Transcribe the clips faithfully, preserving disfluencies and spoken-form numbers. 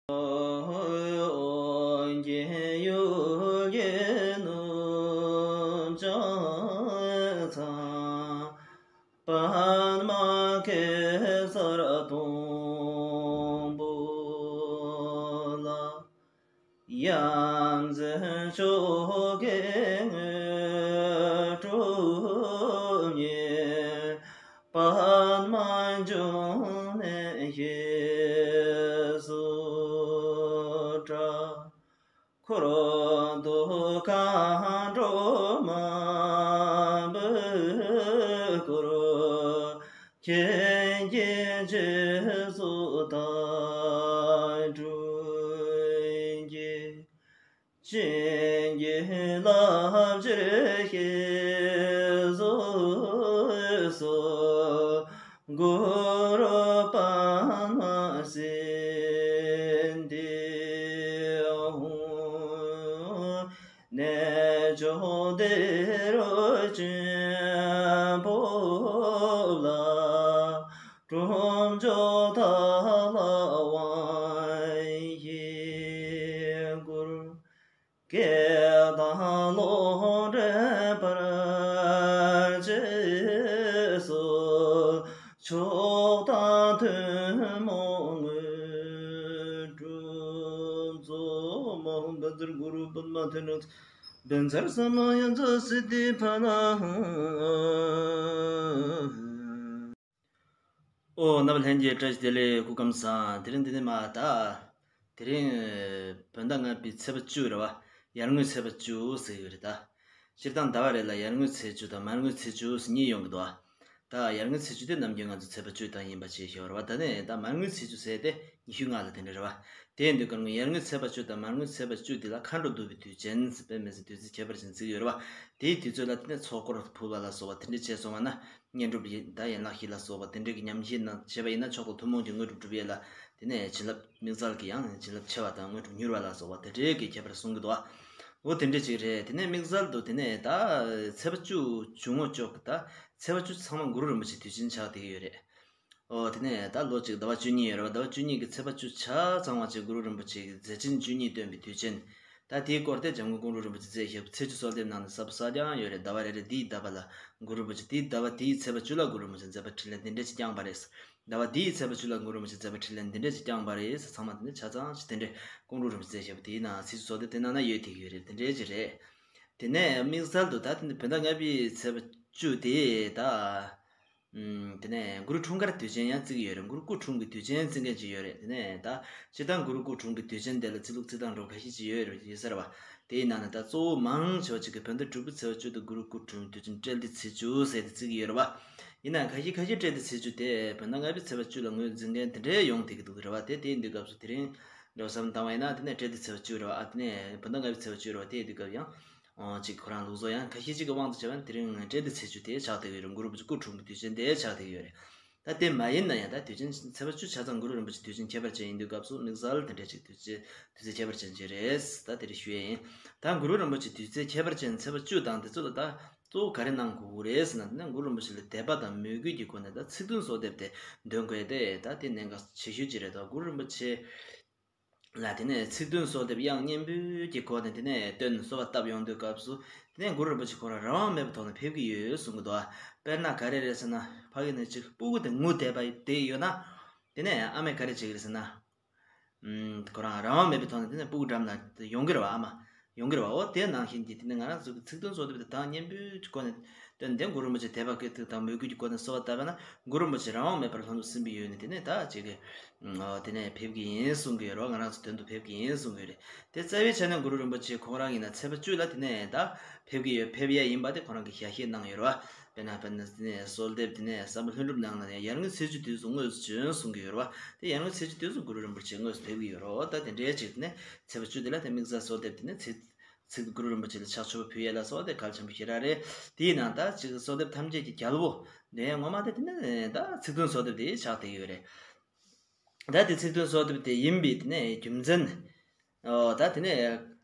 ཨོ་རྒྱན་ཡུལ་གྱི་ནུབ་བྱང་མཚམས། པདྨ་གེ་སར་སྡོང་པོ་ལ། ཡ་མཚན་མཆོག་གི་དངོས་གྲུབ་བརྙེས། པདྨ་འབྱུང་གནས་ཞེས་སུ་གྲགས། འཁོར་དུ་མཁའ་འགྲོ་མང་པོས་བསྐོར། མཁྱེན་བརྩེ་ཆོས་སུ་དར་སྤྲིན་གྱི། བྱིན་གྱིས་བརླབ་ཕྱིར་གཤེགས་སུ་གསོལ། གུ་རུ་པདྨ་སིདྡྷི་ཧཱུྃ། གནས་མཆོག་ཏེ་རུ་ཆེན་པོ་ལ། གྲུབ་མཆོག་ཐ་ལ་དབང་བཞི་སྐུར། སྐད་དང་ཀློག་འདྲེས་པར་བཅས་སོ། མཆོག་དང་ཐུན་མོང་དངོས་གྲུབ་རྫོགས། མ་ཧོ། བཛྲ་གུ་རུ་པདྨ་ཐོད་ཕྲེང་རྩལ། བཛྲ་ས་མ་ཡ་མཚན་སིདྡྷི་ཕ་ལ་ཧཱུྃ། ཨོ། རྣམ་པ་ལྷན་རྒྱས་བཀྲ་ཤིས་བདེ་ལེགས། སྐུ་ཁམས་བཟང་། དེ་རིང་འདི་ནས་མ་ད། དེ་རིང་བོད་ཟླ་ལྔ་པའི་ཚེས་པ་བཅུ་རེད་བ། ཡར་ངོའི་ཚེས་པ་བཅུ་ཟེར་གྱི་ཡོད་རེད་ད། སྤྱིར་བཏང་ཟླ་བ་རེ་ལ་ཡར་ངོའི་ཚེས་བཅུ་དང་མར་ངོའི་ཚེས་བཅུ་ཟེར་གཉིས་ཡོང་གི་འདུག་བ། ད་ཡར་ངོའི་ཚེས་བཅུ་དེ་ནམ་རྒྱུན་ང་ཚོ་ཚེས་པ་བཅུ་དང་ཡིན་པ་བྱས་ཤོར་བ། ད་ནས་ད་མར་ངོའི་ཚེས་བཅུ་ཟེར་ཏེ་ཉི་ཤུ་ལྔ་ལ་དེ་འདྲ་རེད་བ། དེ་ཡིན་དུས་སྐར་ངོ་ཡར་ངོའི་ཚེས་པ་བཅུ་དང་མར་ངོའི་ཚེས་པ་བཅུ་འདི་ལ་མཁའ་འགྲོ་འདུ་བའི་དུས་ཆེན་ཟེར་དཔེ་མི་སྲིད་དུས་ཚིགས་ཁྱད་པར་ཅན་བརྩི་གི་ཡོད་རེད་བ། དེའི་དུས་ཚོད་ལ་དེ་ནས་ཚོགས་འཁོར་ཕུལ་བ་ལ་སོགས་པ་དེ་འདྲ་བྱས་སོང་བ་ན། བསྙེན་སྒྲུབ་ཡིན་ད་ཡན་ལག་བཞི་ལ་སོགས་པ་དེ་འདྲའི་གི་ཉམས་བཞེས་ན་བྱས་པ་ཡིན་ན་མཆོག་དང་ཐུན་མོང་གི་དངོས་གྲུབ་འགྲུབ་ཡས་ལ། དེ་ནས་བྱིན་རླབས་དམིགས་བསལ་གྱི་ཡང་བྱིན་རླབས་ཆེ་བ་དང་དངོས་གྲུབ་མྱུར་བ་ལ་སོགས་པ་དེ་འདྲའི་གི་ཁྱད་པར་གསུང་གི་འདུག་བ། འོ་དེ་འདྲ་ཅིག་རེད། དེ་ནས་དམིགས་བསལ་དུ་དེ་ནས་ད་ཚེས་པ་བཅུ་བཅུ་ངོ་ཅོག་གི་ད་ཚེས་པ་བཅུ་ཚང་མ་གུ་རུ་རིན་པོ་ཆེ་དུས་ཆེན་ཆགས་བསྡད་ཀྱི་ཡོད་རེད། འོ་དེ་ནས་ད་ལོ་གཅིག་ཟླ་བ་བཅུ་གཉིས་ཡོད་རེད་བ། ཟླ་བ་བཅུ་གཉིས་ཀྱི་ཚེས་པ་བཅུ་ཆ་ཚང་བ་ཅིག་གུ་རུ་རིན་པོ་ཆེ་གི་མཛད་ཆེན་བཅུ་གཉིས་སྟོན་པའི་དུས་ཆེན། ད་དེའི་སྐོར་དེ་འཇམ་མགོན་ཀོང་སྤྲུལ་རིན་པོ་ཆེ་མཛད་བཞག་པའི་ཚེས་བཅུ་གསོལ་འདེབས་ནང་ནས་གསལ་པོ་གསལ་རྐྱང་ཡོད་རེད། ཟླ་བ་རེ་རེ་དེའི་ཟླ་བ་ལ་གུ་རུ་རིན་པོ་ཆེ་དེའི་ཟླ་བ་དེའི་ཚེས་པ་བཅུ་ལ་གུ་རུ་རིན་པོ་ཆེ་མཛད་པ་འཕྲིན་ལས་འདི་འདྲ་ཞིག་བསྐྱངས་པ་རེད། ཟླ་བ་འདིའི་ཚེས་པ་བཅུ་ལ་གུ་རུ་རིན་པོ་ཆེ་མཛད་པ་འཕྲིན་ལས་འདི་འདྲ་ཞིག་བསྐྱངས་པ་རེད། ཚང་མ་དེ་ནས་ཆ་ཚང་ཞིག་དེ་འདྲས་ཀོང་སྤྲུལ་རིན་པོ་ཆེ་མཛད་བཞག་པ་དེའི་ནང་ཚེས་བཅུ་གསོལ་འདེབས་དེ་ནང་ན་ཡོད་བསྡད་ཀྱི་ཡོད་རེད། དེ་འདྲས་ཅིག་རེད། དེ་ནས་དམིགས་བསལ་དུ་ད་དེ་ནས་བོད་ཟླ་ལྔ་པའི་ཚེས་པ་བཅུ་དེ་ད། ཨུམ། དེ་ནས་གུ་རུ་འཁྲུངས་སྐར་དུས་ཆེན་ཡང་བརྩི་གི་ཡོད་རེད། གུ་རུ་སྐུ་འཁྲུངས་ཀྱི་དུས་ཆེན་བརྩི་མཁན་ཅིག་ཡོད་རེད། དེ་ནས་ད་སྤྱིར་བཏང་གུ་རུ་སྐུ་འཁྲུངས་ཀྱི་དུས་ཆེན་དེ་ལ་བརྩི་ལུགས་བརྩི་སྟངས་འདྲ་བོ་ཁ་ཤས་ཅིག་ཡོད་རེད། ཡོད་ས་རེད་བ། དེའི་ནང་ནས་ད་གཙོ་བོ་མང་ཆེ་བ་ཅིག་གིས་བོད་ཟླ་དྲུག་པའི་ཚེས་པ་བཅུ་དེ་གུ་རུ་སྐུ་འཁྲུངས་དུས་ཆེན་སྤྲེལ་ཟླའི་ཚེས་བཅུ་ཟེར་ཏེ་བརྩི་གི་ཡོད་རེད་བ། ཡིན་ནའང་ཁ་ཤས་ཁ་ཤས་སྤྲེལ་ཟླའི་ཚེས་བཅུ་དེ་བོད་ཟླ་ལྔ་པའི་ཚེས་པ་བཅུ་ལ་ངོས་འཛིན་མཁན་དེ་འདྲའི་ཡོང་བསྡད་ཀྱི་འདུག་རེད་བ། དེ་དེ་ཡིན་དུས་སྐབས་སུ་དེ་རིང་འདྲ་བོ་བསམ་བློ་བཏང་བ་ཡིན་ན་དེ་ནས་སྤྲེལ་ཟླའི་ཚེས་པ་བཅུ་རེད་བ། ཨ་དེ་ནས་བོད་ཟླ་ལྔ་པའི་ཚེས་པ་བཅུ་རེད་བ། དེ་ཡིན་དུས་སྐབས་ཡང་། ཨོ་གཅིག་ཁོ་རང་ལུགས་སྲོལ་ཡང་ཁ་ཤས་ཅིག་གི་དབང་དུ་བྱས་པ་ན་དེ་རིང་སྤྲེལ་ཟླའི་ཚེས་བཅུ་དེ་ཆགས་བསྡད་ཀྱི་ཡོད་རེད། གུ་རུ་རིན་པོ་ཆེ་སྐུ་འཁྲུངས་པའི་དུས་ཆེན་དེ་ཆགས་བསྡད་ཀྱི་ཡོད་རེད། ད་དེ་མ་ཡིན་ན་ཡང་ད་དུས་ཆེན་ཚེས་པ་བཅུ་ཆ་ཚང་གུ་རུ་རིན་པོ་ཆེ་དུས་ཆེན་ཁྱད་པར་ཅན་ཡིན་དུས་སྐབས་སུ་དམིགས་བསལ་དེ་འདྲ་ཅིག་དུས་ཚེས་དུས་ཚེས་ཁྱད་པར་ཅན་ཅིག་རེད། ད་དེ་རིང་ཞུ་ཡས་ཡིན། ད་གུ་རུ་རིན་པོ་ཆེ་དུས་ཚེས་ཁྱད་པར་ཅན་ཚེས་པ་བཅུ་དང་དེ་ཚོ་ལ་ད་གཙོ་བོ་ག་རེ་གནང་དགོས་ཀྱི་རེད་ཟེར་ན། དེ་ནས་གུ་རུ་རིན་པོ་ཆེ་ལ་དད་པ་དང་མོས་གུས་ཀྱི་སྒོ་ནས་ད་ཚིག་བདུན་གསོལ་འདེབས་དེ་འདོན་དགོས་ཏེ། ད་དེ་གནད་འགག་ཆེ་ཤོས་ཅིག་རེད། ད་གུ་རུ་རིན་པོ་ཆེ་ལ་དེ་ནས་ཚིག་བདུན་གསོལ་འདེབས་དབྱངས་སྙན་པོའི་གི་སྒོ་ནས་དེ་ནས་བཏོན་གསོལ་བ་བཏབ་ཡོང་དུས་སྐབས་སུ་དེ་ནས་གུ་རུ་རིན་པོ་ཆེ་ཁོ་རང་རང་དབང་མེད་པའི་ཐོག་ནས་ཕེབས་ཀྱི་ཡོད་གསུང་གི་འདུག་དཔེར་ན་ག་རེ་རེད་ཟེར་ན། ཕ་གི་ནས་ཅིག་སྤུ་གུ་དེ་ངུ་བསྡད་པ་དེ་ཡོད་ན། དེ་ནས་ཨ་མས་ག་རེ་བྱེད་ཀྱི་རེད་ཟེར་ན། ཨུམ། ཁོ་རང་རང་དབང་མེད་པའི་ཐོག་ནས་དེ་ནས་སྤུ་གུ་འགྲམ་ལ་ཡོང་གི་རེད་བ། ཨ་མ་ཡོང་གི་རེད་བ། འོ་དེ་ནང་བཞིན་གྱི་དེ་ནས་ང་རང་ཚོ་གི་ཚིག་བདུན་གསོལ་འདེབས་དེ་དང་སྙན་པོའི་སྒོ་ནས་བཏོན་ཏེ་གུ་རུ་རིན་པོ་ཆེ་དད་པ་སྐྱེ་ཐུབ་དང་མོས་གུས་ཀྱི་སྒོ་ནས་གསོལ་བ་བཏབ་པ་ན་གུ་རུ་རིན་པོ་ཆེ་རང་དབང་མེད་པར་ལྷོ་ནུབ་སྲིན་པོའི་ཡུལ་ནས་དེ་ནས་ད་ཅིག་གི་ཨོ་དེ་ནས་ཕེབས་ཀྱི་ཡིན་གསུང་གི་ཡོད་རེད་བ། ང་རང་ཚོ་དོན་དུ་ཕེབས་ཀྱི་ཡིན་གསུང་གི་ཡོད་རེད། དེ་རྩ་བའི་ཆ་ནས་གུ་རུ་རིན་པོ་ཆེ་ཁོང་རང་ཡིན་ན་ཚེས་པ་བཅུ་ལ་དེ་ནས་ད་ཕེབས་ཀྱི་ཡོད། ཕེབས་ཡས་ཡིན་པ་དེ་ཁོང་རང་གིས་ཞལ་བཞེས་གནང་ཡོད་རེད་བ། དཔེར་ན་དཔེར་ན་དེ་ནས་གསོལ་འདེབས་དེ་ནས་བསམ་པ་ལྷུན་གྲུབ་ནང་ལ་ནས་ཡར་ངོའི་ཚེས་བཅུ་དུས་སུ་དངོས་སུ་བྱོན་གསུང་གི་ཡོད་རེད་བ། དེ་ཡར་ངོའི་ཚེས་བཅུ་དུས་སུ་གུ་རུ་རིན་པོ་ཆེ་དངོས་སུ་ཕེབས་ཀྱི་ཡོད་རེད་བ། ད་དེ་འདྲའི་ཅིག་དེ་ནས་ཚེས་པ་བཅུ་དེ་ལ་དེ་དམིགས་བསལ་གསོལ་འདེབས་དེ་ནས་ཚིག་ཚིག་གུ་རུ་རིན་པོ་ཆེ་ལ་ཕྱག་མཆོད་པ་ཕུལ་ཡས་ལ་སོགས་དེ་གལ་ཆེན་པོ་ཞེ་དྲག་རེད། དེའི་ནང་ད་ཅིག་གསོལ་འདེབས་ཐམས་ཅད་ཀྱི་རྒྱལ་པོ་འདི་ངོ་མ་དེ་དེ་ནས་ད་ཚིག་བདུན་གསོལ་འདེབས་དེ་ཆགས་བསྡད་ཡོད་རེད། ད་དེ་ཚིག་བདུན་གསོལ་འདེབས་དེ་ཡིན་པའི་དེ་ནས་རྒྱུ་མཚན། ཨོ་ད་དེ་ནས་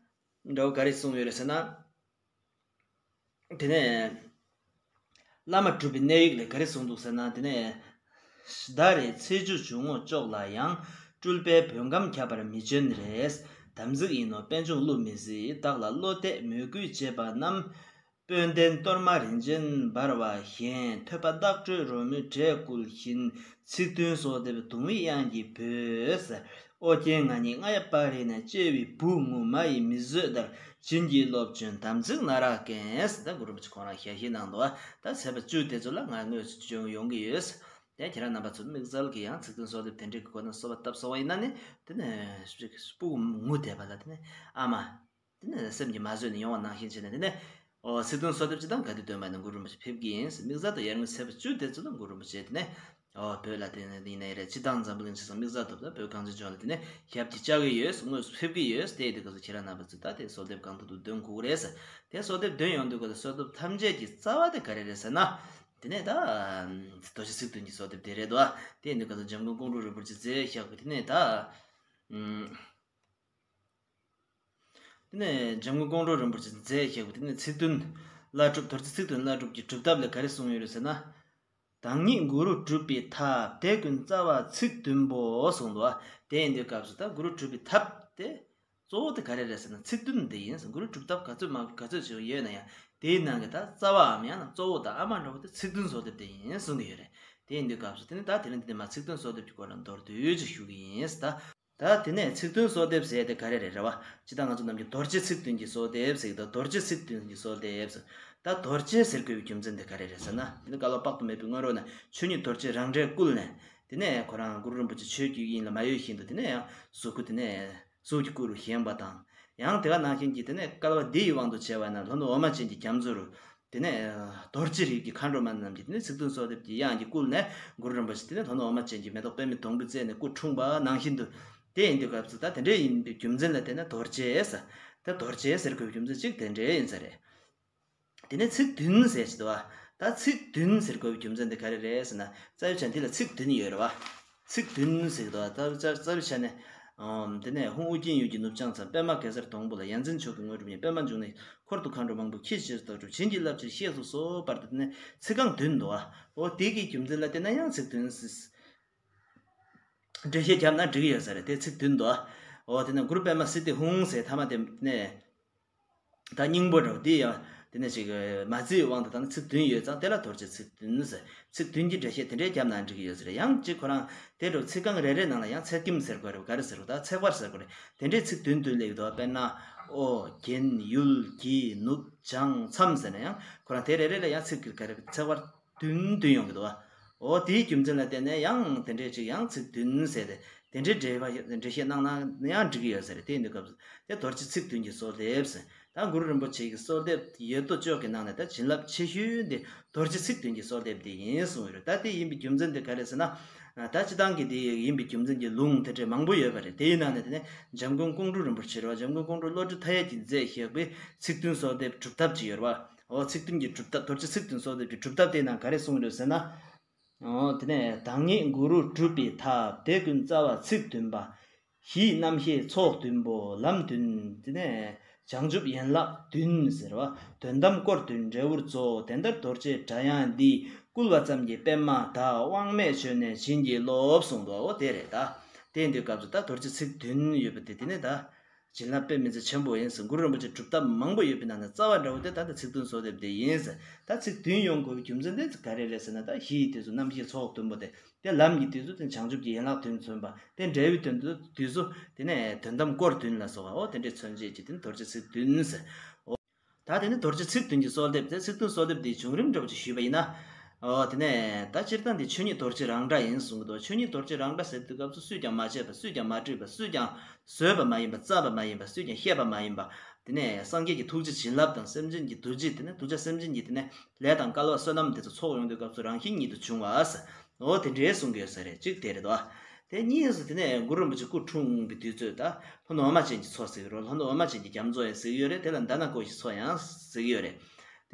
འདྲ་བོ་ག་རེ་གསུངས་ཡོད་རེད་ཟེར་ན། དེ་ནས་བླ་མ་གྲུབ་པའི་གནས་ཡིག་ལས་ག་རེ་གསུངས་འདུག་ཟེར་ན། དེ་ནས་ཟླ་རེའི་ཚེས་བཅུ་བཅུ་ངོ་ཅོག་ལ་ཡང་ སྤྲུལ་པའི་བོད་ཁམས་ཁྱབ་པར་མི་འབྱོན་རེས། དམ་ཚིག་ཡིན་ནོ་པད་འབྱུང་བསླུ་མི་སྲིད། བདག་ལ་བློ་གཏད་མོས་གུས་བྱེད་པ་རྣམས། དཔོན་ལྡན་གཏོར་མ་རིན་ཆེན་འབར་བ་བཞིན། ཐོད་པ་བཏགས་གྲོལ་རོལ་མོའི་སྒྲས་བསྐུལ་བཞིན། ཚིག་བདུན་གསོལ་འདེབས་གདུང་བའི་དབྱངས་ཀྱིས་འབོད། ཨོ་རྒྱན་ང་ཉིད་རྔ་ཡབ་དཔལ་རི་ནས། བཅས་པའི་བུ་ངུ་མ་ཡིས་མི་བཟོད་ལྟར། བྱིན་གྱིས་རློབ་བྱོན་དམ་ཚིག་ན་རག་གནས། ད་གུ་རུ་རིན་པོ་ཆེ་ཁོང་རང་ཞལ་བཞེས་གནང་འདུག་ད་ཚེས་པ་བཅུ་དེ་ཚོ་ལ་ང་དངོས་སུ་བྱོན་ཡོང་གི་ཡོད། དེ་ཁྱེད་རང་རྣམ་པ་ཚོ་དམིགས་བསལ་གྱི་ཡང་ཚིག་བདུན་གསོལ་འདེབས་དེ་འདྲའི་གི་སྒོ་ནས་གསོལ་བ་བཏབ་སོང་བ་ཡིན་ན་ནི། དེ་ནས་སྤུ་གུ་ངུ་བསྡད་པ་ལ་དེ་ནས་ཨ་མ། དེ་ནས་སེམས་ཀྱིས་མ་བཟོད་ནས་ཡོང་བ་ནང་བཞིན་བྱས་ནས་དེ་ནས། ཨོ་ཚིག་བདུན་གསོལ་འདེབས་ཅི་དང་ག་དུས་འདོན་པ་ནི་གུ་རུ་རིན་པོ་ཆེ་ཕེབས་ཀྱི་ཡིན། དམིགས་བསལ་དུ་ཡར་ངོའི་ཚེས་པ་བཅུ་དེ་ཚོ་ལ་གུ་རུ་རིན་པོ་ཆེ་དེ་ནས། ཨོ་བོད་ལ་དེ་ནས་ཡིན་ནའི་རེད། སྤྱི་བཏང་འཛམ་བུ་གླིང་ཆེ་ས་དམིགས་བསལ་དུ་ད་བོད་གངས་ཅན་ལྗོངས་ལ་དེ་ནས་ཞབས་ཀྱིས་བཅག་གི་ཡོད། དངོས་སུ་ཕེབས་ཀྱི་ཡོད། དེ་ཡི་དུས་སྐབས་སུ་ཁྱེད་རང་རྣམ་པ་ཚོས་ད་དེ་གསོལ་འདེབས་གང་ཐུབ་ཐུབ་འདོན་དགོས་ཀྱི་རེད་ཟེར། དེ་གསོལ་འདེབས་འདོན་ཡོང་དུས་སྐབས་སུ་གསོལ་འདེབས་ཐམས་ཅད་ཀྱི་རྩ་བ་དེ་ག་རེ་རེད་ཟེར་ན། དེ་ནས་ད། རྡོ་རྗེ་ཚིག་བདུན་གྱི་གསོལ་འདེབས་དེ་རེད་དོ། དེ་ཡིན་དུས་སྐབས་སུ་འཇམ་མགོན་ཀོང་སྤྲུལ་རིན་པོ་ཆེ་མཛད་བཞག་པའི་དེ་ནས་ད། ཨུམ། དེ་ནས་འཇམ་མགོན་ཀོང་སྤྲུལ་རིན་པོ་ཆེ་མཛད་བཞག་པའི་དེ་ནས་ཚིག་བདུན་བླ་སྒྲུབ། རྡོ་རྗེ་ཚིག་བདུན་བླ་སྒྲུབ་ཀྱི་སྒྲུབ་ཐབས་ལ་ག་རེ་གསུངས་ཡོད་རེད་ཟེར་ན། བདག་ཉིད་གུ་རུ་སྒྲུབ་པའི་ཐབས། དེ་ཀུན་རྩ་བ་ཚིག་བདུན་པོ་གསུངས་འདུག་དེ་ཡིན་དུས་སྐབས་སུ་ད་གུ་རུ་སྒྲུབ་པའི་ཐབས་དེ་གཙོ་བོ་དེ་ག་རེ་རེད་ཟེར་ན་ཚིག་བདུན་དེ་ཡིན། གུ་རུ་སྒྲུབ་ཐབས་ག་ཚོད་མང་ག་ཚོད་ཅིག་ཡོད་ན་ཡང་དེའི་ནང་གི་ད་རྩ་བའམ་ཡང་ན་གཙོ་བོ་དང་ཨ་མ་འདྲ་བོ་དེ་ཚིག་བདུན་གསོལ་འདེབས་དེ་ཡིན་གསུང་གི་ཡོད་རེད། དེ་ཡིན་དུས་སྐབས་སུ་དེ་ནི་ད་དེ་རིང་འདི་ནས་མ་ཚིག་བདུན་གསོལ་འདེབས་ཀྱི་སྐོར་ལ་མདོར་བསྡུས་ཅིག་ཞུ་གི་ཡིན། ད། ད་དེ་ནས་ཚིག་བདུན་གསོལ་འདེབས་ཟེར་དེ་ག་རེ་རེད་རེད་བ། ཅི་ད་ང་ཚོ་ནམ་རྒྱུན་རྡོ་རྗེ་ཚིག་བདུན་གྱི་གསོལ་འདེབས་ཟེར་གྱི་འདུག་རྡོ་རྗེ་ཚིག་བདུན་གྱི་གསོལ་འདེབས་ཟེར། ད་རྡོ་རྗེ་ཟེར་དགོས་པའི་རྒྱུ་མཚན་དེ་ག་རེ་རེད་ཟེར་ན། དེ་ནི་བསྐལ་པ་དཔག་ཏུ་མེད་པའི་སྔོན་རོལ་ན་ཆོས་ཉིད་རྡོ་རྗེ་རང་སྒྲས་བསྐུལ་ནས། དེ་ནས་ཁོ་རང་གུ་རུ་རིན་པོ་ཆེ་ཆོས་ཀྱི་དབྱིངས་ལ་མ་གཡོས་བཞིན་དུ་དེ་ནས་ཡང་གཟུགས་སྐུ་དེ་ནས་གཟུགས་ཀྱི་སྐུ་རུ་བཞེངས་པ་དང་། ཡང་དེ་ག་ནང་བཞིན་གྱི་དེ་ནས་བསྐལ་པ་འདི་ཡི་དབང་དུ་བྱས་པ་ན་ལྷོ་ནུབ་འོ་མ་ཅན་གྱི་རྒྱ་མཚོ་རུ། དེ་ནས་རྡོ་རྗེ་རིགས་ཀྱི་མཁའ་འགྲོ་མ་རྣམས་ཀྱིས་དེ་ནས་ཚིག་བདུན་གསོལ་འདེབས་ཀྱི་དབྱངས་ཀྱིས་བསྐུལ་ནས་གུ་རུ་རིན་པོ་ཆེ་དེ་ནས་ལྷོ་ནུབ་འོ་མ་ཅན་གྱི་མེ་ཏོག་པདྨའི་སྡོང་པོའི་རྩེ་ནས་སྐུ་འཁྲུངས་པ་ནང་བཞིན་དུ། དེ་ཡིན་དུས་སྐབས་སུ་ད་དེ་འདྲའི་ཡིན་པའི་རྒྱུ་མཚན་ལ་བརྟེན་ནས་རྡོ་རྗེ་ཟེར། ད་རྡོ་རྗེ་ཟེར་དགོས་པའི་རྒྱུ་མཚན་གཅིག་དེ་འདྲའི་ཡིན་ས་རེད། དེ་ནས་ཚིག་བདུན་ཟེར་གྱི་འདུག་བ། ད་ཚིག་བདུན་ཟེར་དགོས་པའི་རྒྱུ་མཚན་དེ་ག་རེ་རེད་ཟེར་ན། རྩ་བའི་ཆ་ནས་འདི་ལ་ཚིག་བདུན་ཡོད་རེད་བ། ཚིག་བདུན་ཟེར་གྱི་འདུག་བ། རྩ་བའི་ཆ་རྩ་བའི་ཆ་ནས། ཨམ། དེ་ནས་ཧཱུྃ་ཨོ་རྒྱན་ཡུལ་གྱི་ནུབ་བྱང་མཚམས། པདྨ་གེ་སར་སྡོང་པོ་ལ། ཡ་མཚན་མཆོག་གི་དངོས་གྲུབ་བརྙེས། པདྨ་འབྱུང་གནས་འཁོར་དུ་མཁའ་འགྲོ་མང་པོས། ཁྱེད་ཕྱིར་བདག་སྒྲུབ་བྱིན་གྱིས་བརླབ་ཕྱིར་གཤེགས་སུ་གསོལ། བར་དུ་དེ་ནས་ཚིག་རྐང་བདུན་འདུག་བ། འོ་དེ་གི་རྒྱུ་མཚན་ལ་བརྟེན་ན་ཡང་ཚིག་བདུན་ཟེར། འགྲེལ་བཤད་བརྒྱབ་ན་འགྲིག་གི་ཡོད་ས་རེད་དེ་ཚིག་བདུན་དུ། འོ་དེ་ནས་གུ་རུ་པདྨ་སིདྡྷི་ཧཱུྃ་ཟེར་ཐ་མ་དེ་ནས། ད་སྙིང་པོ་འདྲ་བོ་དེ་ཡང་དེ་ནས་ཅིག་མ་བརྩིས་དབང་དུ་བཏང་ན་ཚིག་བདུན་ཡོད་ཙང་དེ་ལ་རྡོ་རྗེ་ཚིག་བདུན་ཟེར། ཚིག་བདུན་གྱི་འགྲེལ་བཤད་དེ་འདྲས་བརྒྱབ་ན་འགྲིག་གི་ཡོད་ས་རེད། ཡང་ཅིག་ཁོ་རང་དེ་འདྲ་བོ་ཚིག་རྐང་རེ་རེ་ནང་ལ་ཡང་ཚེག་ཁྱིམ་ཟེར་དགོས་རེད། ག་རེ་ཟེར་དགོས། ད་ཚེག་བར་ཟེར་དགོས་རེད། དེ་འདྲས་ཚིག་བདུན་བདུན་སླེབས་ཀྱི་འདུག་དཔེར་ན། ཨོ། རྒྱན། ཡུལ། གྱི། ནུབ། བྱང་། མཚམས་ཟེར་ན་ཡང་ཁོ་རང་དེ་རེ་རེ་ལ་ཡང་ཚིག་གི་ག་རེ་ཚེག་བར་བདུན་བདུན་ཡོང་གི་འདུག་བ། འོ་དེའི་རྒྱུ་མཚན་ལ་བརྟེན་ནས་ཡང་དེ་འདྲའི་ཅིག་ཡང་ཚིག་བདུན་ཟེར་ཏེ་དེ་འདྲའི་འགྲེལ་པ་འགྲེལ་བཤད་གནང་ན་ཡང་འགྲིག་གི་ཡོད་ས་རེད། དེ་ཡིན་དུས་སྐབས་སུ་དེ་རྡོ་རྗེ་ཚིག་བདུན་གྱི་གསོལ་འདེབས་ཟེར། ད་གུ་རུ་རིན་པོ་ཆེ་གི་གསོལ་འདེབས་ཡོད་དོ་ཅོག་གི་ནང་ནས་ད་བྱིན་རླབས་ཆེ་ཤོས་འདི་རྡོ་རྗེ་ཚིག་བདུན་གྱི་གསོལ་འདེབས་འདི་ཡིན་གསུངས་ཡོད་རེད། ད་དེ་ཡིན་པའི་རྒྱུ་མཚན་དེ་ག་རེ་ཟེར་ན། ད་སྤྱི་བཏང་གི་དེ་ཡིན་པའི་རྒྱུ་མཚན་གྱི་ལུང་དེ་འདྲའི་མང་པོ་ཡོད་པ་རེད། དེའི་ནང་ནས་དེ་ནས་འཇམ་མགོན་ཀོང་སྤྲུལ་རིན་པོ་ཆེ་རེད་བ། འཇམ་མགོན་ཀོང་སྤྲུལ་བློ་གྲོས་མཐའ་ཡས་ཀྱིས་མཛད་བཞག་པའི་ཚིག་བདུན་གསོལ་འདེབས་སྒྲུབ་ཐབས་ཅིག་ཡོད་རེད་བ། འོ་ཚིག་བདུན་གྱི་སྒྲུབ་ཐབས། རྡོ་རྗེ་ཚིག་བདུན་གསོལ་འདེབས་ཀྱི་སྒྲུབ་ཐབས་དེའི་ནང་ག་རེ་གསུངས་ཡོད་ཟེར་ན། འོ་དེ་ནས་བདག་ཉིད་གུ་རུ་སྒྲུབ་པའི་ཐབས། དེ་ཀུན་རྩ་བ་ཚིག་བདུན་པ། གཞི་རྣམ་ཤེས་ཚོགས་བདུན་པོ། ལམ་བདུན། དེ་ནས་བྱང་ཆུབ་ཡན་ལག་བདུན་ཟེར་བ། དོན་དམ་སྐོར་བདུན་འབྲས་བུར་རྫོགས། དེ་ལྟར་རྡོ་རྗེའི་སྒྲ་དབྱངས་འདིས། བསྐུལ་བ་ཙམ་གྱིས་པདྨ་དག་དབང་མེད་བྱོན་ནས་བྱིན་གྱིས་རློབས་གསུངས་འདུག་འོ་དེ་རེད་ད། དེ་ཡིན་དུས་སྐབས་སུ་ད་རྡོ་རྗེ་ཚིག་བདུན་ཡོད་པ་དེ་དེ་ནས་ད། བྱིན་རླབས་དཔེ་མི་སྲིད་ཆེན་པོ་ཡིན་ཟེར། གུ་རུ་རིན་པོ་ཆེ་སྒྲུབ་ཐབས་མང་པོ་ཡོད་པའི་ནང་ནས་རྩ་བ་འདྲ་བོ་དེ་ད་ལྟ་ཚིག་བདུན་གསོལ་འདེབས་དེ་ཡིན་ཟེར། ད་ཚིག་བདུན་ཡོང་དགོས་པའི་རྒྱུ་མཚན་དེ་ག་རེ་རེད་ཟེར་ན། ད་གཞི་ཡི་དུས་སུ་རྣམ་ཤེས་ཚོགས་བདུན་པོ་དེ། དེ་ལམ་གྱི་དུས་སུ་དེ་བྱང་ཆུབ་ཀྱི་ཡན་ལག་བདུན་མཚོན་པ། དེ་འབྲས་བུའི་དོན་དུ་དུས་སུ་དེ་ནས་དོན་དམ་སྐོར་བདུན་ལ་སོགས་པ། འོ་དེ་འདྲའི་མཚོན་བྱེད་ཀྱི་དེ་ནི་རྡོ་རྗེ་ཚིག་བདུན་ཟེར། ད་དེ་ནི་རྡོ་རྗེ་ཚིག་བདུན་གྱི་གསོལ་འདེབས་དེ། ཚིག་བདུན་གསོལ་འདེབས་འདིའི་བྱུང་རིམ་འདྲ་བོ་ཅིག་ཞུས་པ་ཡིན་ན། འོ་དེ་ནས་ད་སྤྱིར་བཏང་འདི་ཆོས་ཉིད་རྡོ་རྗེ་རང་སྒྲ་ཡིན་གསུང་གི་འདུག་ཆོས་ཉིད་རྡོ་རྗེ་རང་སྒྲ་ཟེར་དུས་སྐབས་སུ་སུས་ཀྱང་མ་བྱས་པ། སུས་ཀྱང་མ་བྲིས་པ། སུས་ཀྱང་བཟོས་པ་མ་ཡིན་པ། བརྩམས་པ་མ་ཡིན་པ། སུས་ཀྱང་བཤད་པ་མ་ཡིན་པ། དེ་ནས་སངས་རྒྱས་ཀྱི་ཐུགས་རྗེ་བྱིན་རླབས་དང་སེམས་ཅན་གྱི་འདུ་བྱེད། དེ་ནས་གདུལ་བྱ་སེམས་ཅན་གྱི་དེ་ནས་ལས་དང་སྐལ་བ་བསོད་ནམས་དེ་ཚོ་ཚོགས་ཡོང་དུས་སྐབས་སུ་རང་བཞིན་ཉིད་དུ་འབྱུང་བ་ཟེར། འོ་དེ་འདྲའི་གསུང་གི་ཡོད་ས་རེད། གཅིག་དེ་རེད་དོ། དེ་གཉིས་སུ་དེ་ནས་གུ་རུ་རིན་པོ་ཆེ་སྐུ་འཁྲུངས་པའི་དུས་ཚོད་ད་ལྷོ་ནུབ་འོ་མ་ཅན་གྱི་མཚོ་ཟེར་གྱི་རེད། ལྷོ་ནུབ་འོ་མ་ཅན་གྱི་རྒྱ་མཚོ་ཡང་ཟེར་གྱི་ཡོད་རེད། དེ་ལ་མདའ་ན་ཀོ་ཤའི་མཚོ་ཡང་ཟེར་གྱི་ཡོད་རེད།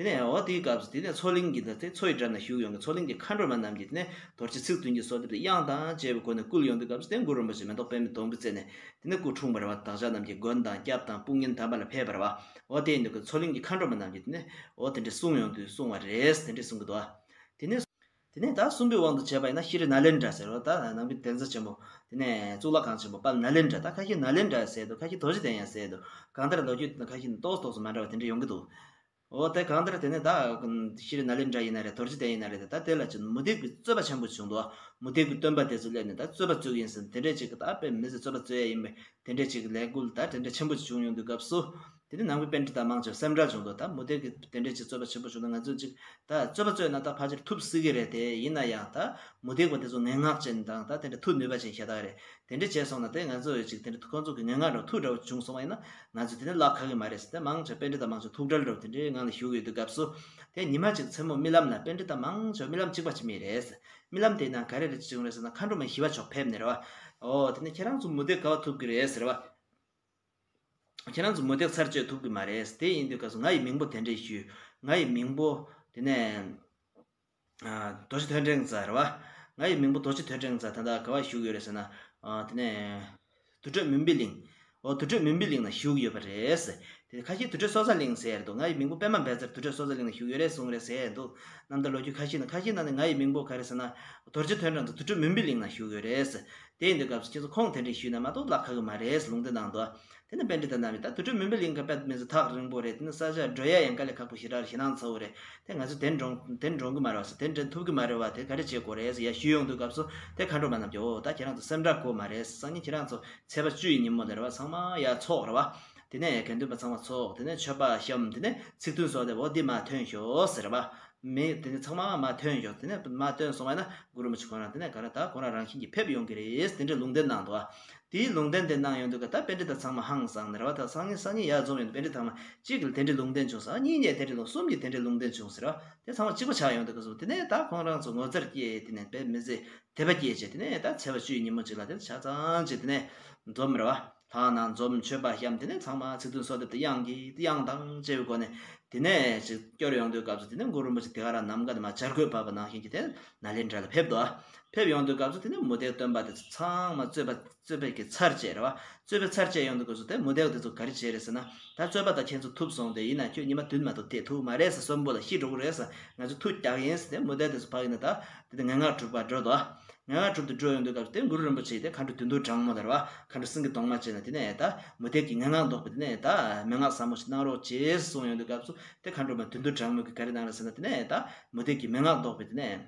དེ་ནས་འོ་དེའི་སྐབས་སུ་དེ་ནས་མཚོ་གླིང་གི་ད་དེ་མཚོ་ཡི་འགྲམ་ན་བཞུགས་ཡོང་གི་མཚོ་གླིང་གི་མཁའ་འགྲོ་མ་རྣམས་ཀྱིས་དེ་ནས་རྡོ་རྗེ་ཚིག་བདུན་གྱི་གསོལ་འདེབས་དེ་དབྱངས་དང་བཅས་པའི་སྒོ་ནས་བསྐུལ་ཡོང་དུས་སྐབས་སུ་དེ་གུ་རུ་རིན་པོ་ཆེ་མེ་ཏོག་པདྨའི་སྡོང་པོའི་རྩེ་ནས་དེ་ནས་སྐུ་འཁྲུངས་པ་རེད་བ། བདག་ཅག་རྣམས་ཀྱི་མགོན་དང་སྐྱབས་དང་དཔུང་གཉེན་དམ་པ་ལ་ཕེབས་པ་རེད་བ། འོ་དེ་ཡིན་དུས་མཚོ་གླིང་གི་མཁའ་འགྲོ་མ་རྣམས་ཀྱིས་དེ་ནས་འོ་དེ་འདྲས་གསུང་ཡོང་དུས་གསུང་བ་རེད། དེ་འདྲས་གསུང་གི་འདུག་བ། དེ་ནས། དེ་ནས་ད་གསུམ་པའི་དབང་དུ་བྱས་པ་ཡིན་ན་ཤྲཱི་ནཱ་ལེནྡྲ་ཟེར་བ། ད་ནང་པའི་གདན་ས་ཆེན་པོ། དེ་ནས་གཙུག་ལག་ཁང་ཆེན་པོ་དཔལ་ནཱ་ལེནྡྲ། ད་ཁ་ཤས་ནཱ་ལེནྡྲ་ཟེར་འདུག་ཁ་ཤས་རྡོ་རྗེ་གདན་ཡང་ཟེར་འདུག་གང་ལྟར་ལོ་རྒྱུས་ཁ་ཤས་ནི་ཏོག་ཙམ་ཏོག་ཙམ་མ་འདྲ་བ་དེ་འདྲ་ཡོང་གི་འདུག་འོ་དེ་གང་ལྟར་དེ་ནས་ད་ཤྲཱི་ནཱ་ལེནྡྲ་ཡིན་ན་རེད། རྡོ་རྗེ་གདན་ཡིན་ན་རེད། ད་དེ་ལ་ཅིག་མུ་སྟེགས་པའི་རྩོད་པ་ཆེན་པོ་བྱུང་འདུག་མུ་སྟེགས་པའི་སྟོན་པ་དེ་ཚོ་སླེབས་ནས་ད་རྩོད་པ་རྩོད་ཀྱི་ཡིན་ཟེར། དེ་འདྲས་ཅིག་ད་དཔེ་མི་སྲིད་རྩོད་པ་རྩོད་ཡ་ཡིན་པས། དེ་འདྲས་ཅིག་ལས་འགུལ་ད་དེ་འདྲས་ཆེན་པོ་ཅིག་བྱུང་ཡོང་དུས་སྐབས་སུ། དེ་ནི་ནང་པའི་པཎྜི་ཏ་མང་ཆེ་བ་སེམས་ཁྲལ་བྱུང་འདུག་ད་མུ་སྟེགས་ཀྱི་དེ་འདྲས་ཅིག་རྩོད་པ་ཆེན་པོ་བྱུང་ན་ང་ཚོས་ཅིག་ད་རྩོད་པ་རྩོད་ན་ད་ཕལ་ཆེར་ཐུབ་སྲིད་ཀྱི་རེད། དེ་ཡིན་ན་ཡང་ད་མུ་སྟེགས་པ་དེ་ཚོ་ངན་སྔགས་ཅན་དང་ད་དེ་འདྲ་ཐུགས་ནུས་པ་ཅན་ཤ་སྟག་རེད། དེ་འདྲ་བྱས་སོང་ན་དེ་ང་ཚོ་ཅིག་དེ་འདྲ་ཁོང་ཚོ་གི་ངན་སྔགས་ར་ཐུགས་འདྲ་བོ་བྱུང་སོང་བ་ཡིན་ན་ང་ཚོ་དེ་ནི་བརླག་ཁག་གི་མ་རེད་ཟེར། དེ་མང་ཆེ་པཎྜི་ཏ་མང་ཆེ་ཐུགས་ཁྲལ་འདྲ་བོ་དེ་འདྲའི་ངང་ལ་བཞུགས་ཡོད་དུས་སྐབས་སུ། དེ་ཉི་མ་གཅིག་མཚན་མོ་རྨི་ལམ་ལ་པཎྜི་ཏ་མང་ཆེ་རྨི་ལམ་གཅིག་པ་ཅིག་རྨིས་རེད། རྨི་ལམ་དེའི་ནང་ག་རེ་རེད་བྱུང་རེད་ཟེར་ན། མཁའ་འགྲོ་མ་ཞི་བ་མཆོག་ཕེབས་ནས་རེད་བ། ཨོ་དེ་ནས་ཁྱེད་རང་ཚོ་མུ་སྟེགས་ག་བ་ཐུབ་ཀྱི་རེད་ཟེར་བ། ཁྱེད་རང་ཚོ་མུ་སྟེགས་ཚར་གཅོད་ཐུབ་ཀྱི་མ་རེད། དེ་ཡིན་དུས་སྐབས་སུ་ང་ཡི་མིང་པོ་དེ་འདྲས་ཞུས། ང་ཡི་མིང་པོ་དེ་ནས་ཨ་རྡོ་རྗེ་ཐོད་ཕྲེང་རྩལ་རེད་བ། ང་ཡི་མིང་པོ་རྡོ་རྗེ་ཐོད་ཕྲེང་རྩལ་ད་ལྟ་ག་བ་བཞུགས་ཡོད་རེད་ཟེར་ན། ཨ་དེ་ནས་དུར་ཁྲོད་མུན་པའི་གླིང་། འོ་དུར་ཁྲོད་མུན་པའི་གླིང་ན་བཞུགས་ཡོད་པ་རེད། དེ་ཁ་ཤས་དུར་ཁྲོད་སྲོག་རྩ་གླིང་ཟེར་འདུག་ང་ཡི་མིང་པོ་པད་མ་བཛྲ་དུར་ཁྲོད་སྲོག་རྩ་གླིང་ན་བཞུགས་ཡོད་རེད་གསུངས་རེད་ཟེར་འདུག་རྣམ་ཐར་ལོ་རྒྱུས་ཁ་ཤས་ན། ཁ་ཤས་ན་ནི་ང་ཡི་མིང་པོ་ག་རེ་ཟེར་ན། རྡོ་རྗེ་ཐོད་ཕྲེང་རྩལ་དུར་ཁྲོད་མུན་པའི་གླིང་ན་བཞུགས་ཡོད་རེད། དེ་ཡིན་དུས་སྐབས་སུ་ཁྱེད་ཚོ་ཁོང་དེ་འདྲས་ཞུས་ན་མ་གཏོགས་བརླག་ཁག་གི་མ་རེད་ལུང་བསྟན་གནང་འདུག་དེ་ནི་པཎྜི་ཏ་རྣམས་ཀྱིས་ད་དུར་ཁྲོད་མུན་པའི་གླིང་ག་དཔེ་མི་སྲིད་ཐག་རིང་པོ་རེད། དེ་ནི་ས་ཆ་བགྲོད་ཡ་ཡང་དཀའ་ལས་ཁག་པོ་ཞེ་དྲག་ཞེད་སྣང་ཚ་བོ་རེད། དེ་ང་ཚོ་དེ་འགྲོ་དེ་འགྲོ་གི་མ་རེད་བ་ཟེར། དེ་འདྲ་ཐུབ་གི་མ་རེད་བ། དེ་ག་རེ་བྱེད་དགོས་རེད་ཟེར་ཡ་ཞུས་ཡོང་དུས་སྐབས་སུ། དེ་མཁའ་འགྲོ་མ་རྣམས་ཀྱིས་འོ་ད་ཁྱེད་རང་ཚོ་སེམས་ཁྲལ་དགོས་མ་རེད། སང་ཉིན་ཁྱེད་རང་ཚོ་ཚེས་པ་བཅུ་ཡི་ཉིན་མོ་དེ་རེད་བ། ཚང་མ་ཡར་ཚོགས་རེད་བ། དེ་ནས་དགེ་འདུན་པ་ཚང་མ་ཚོགས། དེ་ནས་མཆོད་པ་བཤམས། དེ་ནས་ཚིག་བདུན་གསོལ་འདེབས། འོ་འདི་མར་ཐོན་ཤོག་ཟེར་བ། མི་དེ་ནས་ཚང་མ་མར་ཐོན་ཤོག་དེ་ནས་མར་ཐོན་སོང་བ་ན་གུ་རུ་རིན་པོ་ཆེ་ཁོང་རང་དེ་ནས་ག་རེ་ད་ཁོང་རང་རང་བཞིན་གྱིས་ཕེབས་ཡོང་གི་རེད། དེ་འདྲའི་ལུང་བསྟན་གནང་འདུག་དེའི་ལུང་བསྟན་དེ་གནང་ཡོང་དུས་ཀ་ད་པཎྜི་ཏ་ཚང་མ་ཧང་སངས་ནས་རེད་བ། ད་སང་ཉིན་སང་ཉིན་ཡར་འཛོམས་ཡོང་དུས་པཎྜི་ཏ་ཚང་མ་གཅིག་གིས་དེ་འདྲའི་ལུང་བསྟན་བྱུང་ཟེར། གཉིས་ནས་དེ་འདྲའི་ལུང་། གསུམ་གྱིས་དེ་འདྲའི་ལུང་བསྟན་བྱུང་ཟེར་བ། དེ་ཚང་མ་གཅིག་པ་ཆགས་ཡོང་དུས་སྐབས་སུ། དེ་ནས་ད་ཁོང་རང་ཚོ་ངོ་མཚར་སྐྱེས། དེ་ནས་དཔེ་མི་སྲིད་དད་པ་སྐྱེས་བྱས། དེ་ནས་ད་ཚེས་པ་བཅུའི་ཉིན་མོ་གཅིག་ལ་དེ་ཆ་ཚང་གཅིག་དེ་ནས་འཛོམས་རེད་བ། ལྷ་ནང་འཛོམས། མཆོད་པ་བཤམས། དེ་ནས་ཚང་མ་ཚིག་བདུན་གསོལ་འདེབས་དེ་དབྱངས་ཀྱིས་དབྱངས་དང་བཅས་པའི་སྒོ་ནས་དེ་ནས་ཅིག་སྐྱོར་ཡོང་དུས་སྐབས་སུ། དེ་ནས་གུ་རུ་རིན་པོ་ཆེ་དེ་ག་རང་ནམ་མཁའ་དེ་མར་བྱ་རྒོད་བབས་པ་ནང་བཞིན་གྱི་དེ་ནཱ་ལེནྡྲ་ལ་ཕེབས་འདུག་ཕེབས་ཡོང་དུས་སྐབས་སུ་དེ་ནས་མུ་སྟེགས་སྟོན་པ་དེ་ཚོ་ཚང་མ་རྩོད་པ་རྩོད་པའི་གི་ཚར་བཅད་རེད་བ། རྩོད་པའི་ཚར་བཅད་ཡོང་དུས་སྐབས་སུ་དེ་མུ་སྟེགས་དེ་ཚོ་ག་རེ་བྱས་རེད་ཟེར་ན། ད་རྩོད་པ་ད་ཁྱེད་ཚོ་ཐུབ་སོང་། དེ་ཡིན་ན་ཁྱོད་ཉི་མ་བདུན་མ་གཏོགས་བསྡད་ཐུབ་མ་རེད་ཟེར། གསོན་པོ་ལ་ཤི་འགྲོ་གི་རེད་ཟེར། ང་ཚོ་མཐུ་རྒྱག་ཡིན་ཟེར། དེ་མུ་སྟེགས་དེ་ཚོ་ཕ་གི་ནས་ད་དེ་དེ་ངན་སྔགས་གྲུབ་པར་འགྲོ་འདུག་ངན་སྔགས་གྲུབ་ཏུ་འགྲོ་ཡོང་དུས་སྐབས་སུ་དེ་གུ་རུ་རིན་པོ་ཆེ་དེ་མཁའ་འགྲོ་བདུད་འདུལ་དྲག་མོ་ལ་རེད་བ། མཁའ་འགྲོ་སེང་གེ་གདོང་དམར་བྱས་ན། དེ་ནས་ད་མུ་སྟེགས་ཀྱི་ངན་སྔགས་བཟློག་པའི་དེ་ནས་ད་མན་ངག་ཟབ་མོ་ཞིག་གནང་རོགས་བྱས་གསུངས་ཡོང་དུས་སྐབས་སུ། དེ་མཁའ་འགྲོ་མ་བདུད་འདུལ་དྲག་མོ་གིས་ག་རེ་གནང་རེད་ཟེར་ན། དེ་ནས་ད་མུ་སྟེགས་ཀྱི་མན་ངག་བཟློག་པའི་དེ་ནས་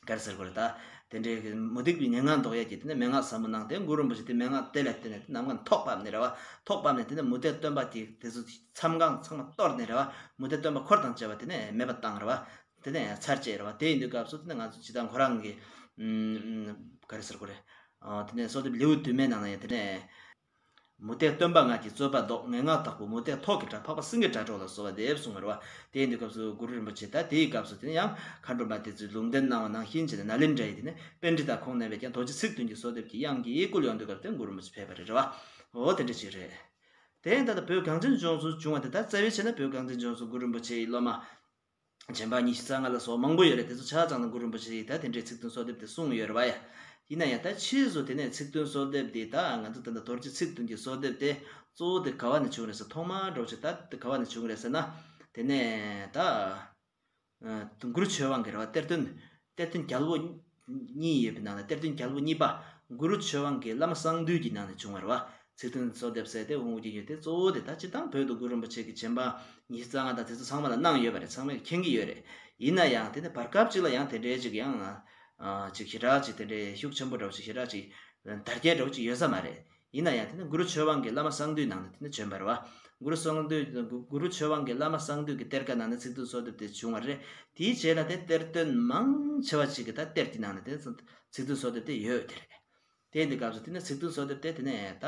ག་རེ་ཟེར་དགོས་རེད། ད་དེ་འདྲའི་མུ་སྟེགས་པའི་ངན་སྔགས་བཟློག་ཡས་ཀྱི་དེ་ནས་མན་ངག་ཟབ་མོ་གནང་སྟེ། གུ་རུ་རིན་པོ་ཆེ་དེ་མན་ངག་དེ་ལ་བརྟེན་ནས་ནམ་མཁའ་ཐོག་བབས་ནས་རེད་བ། ཐོག་བབས་ནས་དེ་ནས་མུ་སྟེགས་སྟོན་པ་དེ་དེ་ཚོ་མཚམས་ཁང་ཚང་མ་གཏོར་ནས་རེད་བ། མུ་སྟེགས་སྟོན་པ་འཁོར་དང་བཅས་པ་དེ་ནས་མེད་པ་བཏང་རེད་བ། དེ་ནས་ཚར་བཅད་རེད་བ། དེ་ཡིན་དུས་སྐབས་སུ་དེ་ནས་ང་ཚོ་སྤྱིར་བཏང་ཁོ་རང་གི་ཨུམ་ག་རེ་ཟེར་དགོས་རེད། ཨ་དེ་ནས་གསོལ་འདེབས་ལེའུ་བདུན་མའི་ནང་ན་ཡང་དེ་ནས། མུ་སྟེགས་སྟོན་པ་ང་གིས་རྩོད་པ་བཟློག་ངན་སྔགས་བདག་པོས་མུ་སྟེགས་ཐོག་གི་དགྲ། འཕགས་པ་སེང་གེའི་དགྲ་གྲོགས་ལ་གསོལ་བ་འདེབས་གསུངས་པ་རེད་བ། དེ་ཡིན་དུས་སྐབས་སུ་གུ་རུ་རིན་པོ་ཆེ་ད་དེའི་སྐབས་སུ་དེ་ནས་ཡང་མཁའ་འགྲོ་མ་དེ་ཚོས་ལུང་བསྟན་གནང་བ་ནང་བཞིན་བྱས་ནས་ནཱ་ལེནྡྲ་ཡི་དེ་ནས་པཎྜི་ཏ་ཁོང་རྣམ་པས་ཀྱང་རྡོ་རྗེ་ཚིག་བདུན་གྱི་གསོལ་འདེབས་ཀྱི་དབྱངས་ཀྱིས་བསྐུལ་ཡོང་དུས་སྐབས་དེ་གུ་རུ་རིན་པོ་ཆེ་ཕེབས་པ་རེད་བ། འོ་དེ་འདྲ་ཅིག་རེད། དེ་ཡིན་ད་ལྟ་བོད་གངས་ཅན་ལྗོངས་སུ་བྱུང་བ་དེ། ད་རྩ་བའི་ཆ་ནས་བོད་གངས་ཅན་ལྗོངས་སུ་གུ་རུ་རིན་པོ་ཆེའི་སློབ་མ་རྗེ་འབངས་ཉི་ཤུ་རྩ་ལྔ་ལ་སོགས་མང་པོ་ཡོད་རེད། དེ་ཚོ་ཆ་ཚང་ན་གུ་རུ་རིན་པོ་ཆེ་གིས་ད་དེ་འདྲའི་ཚིག་བདུན་གསོལ་འདེབས་དེ་གསུངས་ཡོད་རེད་བ་ཡ། ཡིན་ན་ཡང་ད་ཕྱིས་སུ་དེ་ནས་ཚིག་བདུན་གསོལ་འདེབས་དེ། ད་ང་ཚོ་ད་ལྟ་རྡོ་རྗེ་ཚིག་བདུན་གྱི་གསོལ་འདེབས་དེ་གཙོ་བོ་དེ་ག་བ་ནས་བྱུང་རེད་ཟེར། ཐོག་མར་འགྲོ་ཆེ་ད་དེ་ག་བ་ནས་བྱུང་རེད་ཟེར་ན། དེ་ནས་ད་ཨ་གུ་རུ་ཆོས་དབང་གི་རེད་བ། གཏེར་སྟོན། གཏེར་སྟོན་རྒྱལ་པོ་གཉིས་ཡོད་པའི་ནང་ནས་གཏེར་སྟོན་རྒྱལ་པོ་གཉིས་པ་གུ་རུ་ཆོས་དབང་གི་བླ་མ་གསང་འདུས་ཀྱི་ནང་ནས་བྱུང་བ་རེད་བ། ཚིག་བདུན་གསོལ་འདེབས་ཟེར་དེ་འོང་གི་ཡོད་དེ། གཙོ་བོ་དེ་ད་སྤྱིར་བཏང་བོད་དུ་གུ་རུ་རིན་པོ་ཆེ་གི་རྗེ་འབངས་ཉི་ཤུ་རྩ་ལྔ་དང་དེ་ཚོ་ཚང་མ་ལ་གནང་ཡོད་པ་རེད། ཚང་མས་མཁྱེན་གྱི་ཡོད་རེད། ཡིན་ན་ཡང་དེ་ནས་བར་སྐབས་ཅིག་ལ་ཡང་དེ་འདྲའི་ཅིག་ཡང་ཨ་ཅིག་ཞེ་དྲག་ཅིག་དེ་འདྲའི་ཤུགས་ཆེན་པོ་འདྲ་བོ་ཅིག་ཞེ་དྲག་ཅིག་དར་རྒྱས་འདྲ་བོ་ཅིག་ཡོད་ས་མ་རེད། ཡིན་ན་ཡང་དེ་ནི་གུ་རུ་ཆོས་དབང་གི་བླ་མ་གསང་འདུས་ནང་ནས་དེ་ནི་བྱོན་པ་རེད་བ། གུ་རུ་གསང་འདུས་གུ་རུ་ཆོས་དབང་གི་བླ་མ་གསང་འདུས་ཀྱི་གཏེར་ཁ་ནང་ནས་ཚིག་བདུན་གསོལ་འདེབས་དེ་བྱུང་བ་རེད། དེའི་རྗེས་ལ་དེ་གཏེར་སྟོན་མང་ཆེ་བ་ཅིག་གིས་ད་གཏེར་དེ་ནང་ནས་དེ་ཚིག་བདུན་གསོལ་འདེབས་དེ་ཡོད་དེ་རེད། དེ་ཡིན་དུས་སྐབས་སུ་དེ་ནས་ཚིག་བདུན་གསོལ་འདེབས་དེ་དེ་ནས་ད་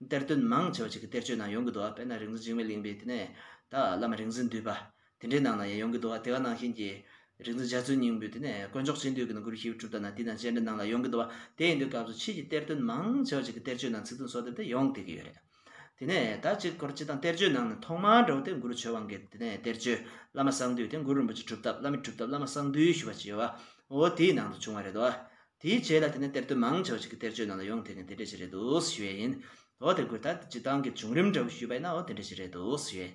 གཏེར་སྟོན་མང་ཆེ་བ་ཅིག་གིས་གཏེར་ཆོས་ནང་ཡོང་གི་འདུག་བ། དཔེར་ན་རིག་འཛིན་འཇིགས་མེད་གླིང་པའི་དེ་ནས་ད་བླ་མ་རིག་འཛིན་འདུས་པ། དེ་འདྲའི་ནང་ན་ཡང་ཡོང་གི་འདུག་བ། དེ་ག་ནང་བཞིན་གྱི་རིག་འཛིན་འཇའ་ཚོན་སྙིང་པོའི་དེ་ནས་དཀོན་མཆོག་སྤྱི་འདུས་ཀྱི་ནང་གུ་རུ་ཞི་བའི་གྲུབ་རྟགས་ནང་དེ་ནང་སྤྱན་འདྲེན་ནང་ལ་ཡོང་གི་འདུག་བ། དེ་ཡིན་དུས་སྐབས་སུ་ཕྱིས་ཀྱི་གཏེར་སྟོན་མང་ཆེ་བ་ཅིག་གི་གཏེར་ཆོས་ནང་ཚིག་བདུན་གསོལ་འདེབས་དེ་ཡོང་བསྡད་ཀྱི་ཡོད་རེད། དེ་ནས་ད་ཅིག་སྐོར་སྤྱིར་བཏང་གཏེར་ཆོས་ནང་ནས་ཐོག་མར་འགྲོ་བ་དེ་གུ་རུ་ཆོས་དབང་གི་དེ་ནས་གཏེར་ཆོས་བླ་མ་གསང་འདུས་དེ་གུ་རུ་རིན་པོ་ཆེ་གྲུབ་ཐོབ་བླ་མའི་གྲུབ་ཐོབ་བླ་མ་གསང་འདུས་ཞུ་བ་ཅིག་ཡོད་བ། འོ་དེའི་ནང་དུ་བྱུང་བ་རེད་དོ། དེའི་རྗེས་ལ་དེ་ནས་གཏེར་སྟོན་མང་ཆེ་བ་ཅིག་གི་གཏེར་ཆོས་ནང་ལ་ཡོང་དེ་ནས་དེ་འདྲ་ཞིག་རེད་འདུག་ཞུ་ཡས་ཡིན། འོ་དེ་གུ་ད་སྤྱིར་བཏང་གི་བྱུང་རིམ་འདྲ་བོ་ཞུས་པ་ཡིན་ན་འོ་དེ་འདྲ་ཞིག་རེད་འདུག་ཞུ་ཡས་ཡིན།